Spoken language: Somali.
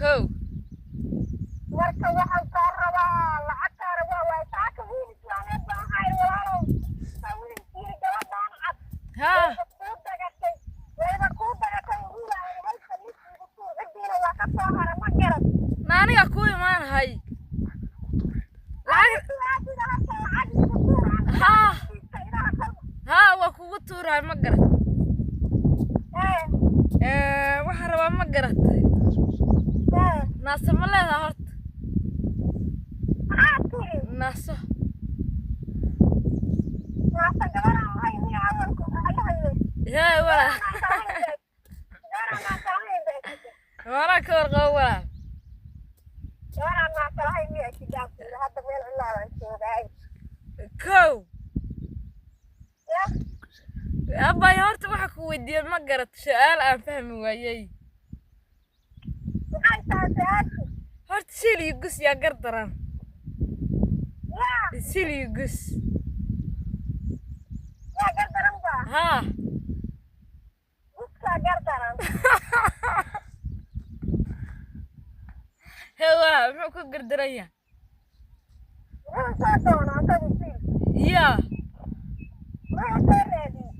Kow. Marka waxaan kaa rabaa lacagtaana waa waay saaka wiil islaameed baan ahay walaalow. Saa wiilkiiri gabadhaan cad. Haa. Wayba kuu dagatay, wayba kuu dagatay wiilaan hal saliid iigu tuur, ciddiina waa ka soo hara, ma garad? Na aniga kuu imaanahay lacag. Adiga horta lacag iigu tuur aan Haa. idaha kal. Haa, waa kugu tuurahay, ma garat? Ee. Waxaan rabaa, ma garatay? Ee. Naaso ma leedaha horta? Maxaa tiri? Naaso. Naasa gabaraan lahayn miya awalku alahaye? Hee walaal. Gabaraan naasa lahayn baa jirta. Walaa ka warqabo walaal. Gabaraan naasa lahayn miyaa jirtaa? Hadda meel cilaa baan joogaay. Kow. Ya. Abay, horta waxa ku weydiiyey, ma garat, su-aal aan fahmi waayey. Maxay tahay su-aashu? Horta siil iyo gus yaa gar daran? Yaa? Siil iyo gus. Yaa gar daran baa? Haa. Guskaa gar daran. Hee walaal, muxuu ku gardaran yahay? Muxuu soo doonaa asagu siil? Yaa. Muxuu soo raadiyey?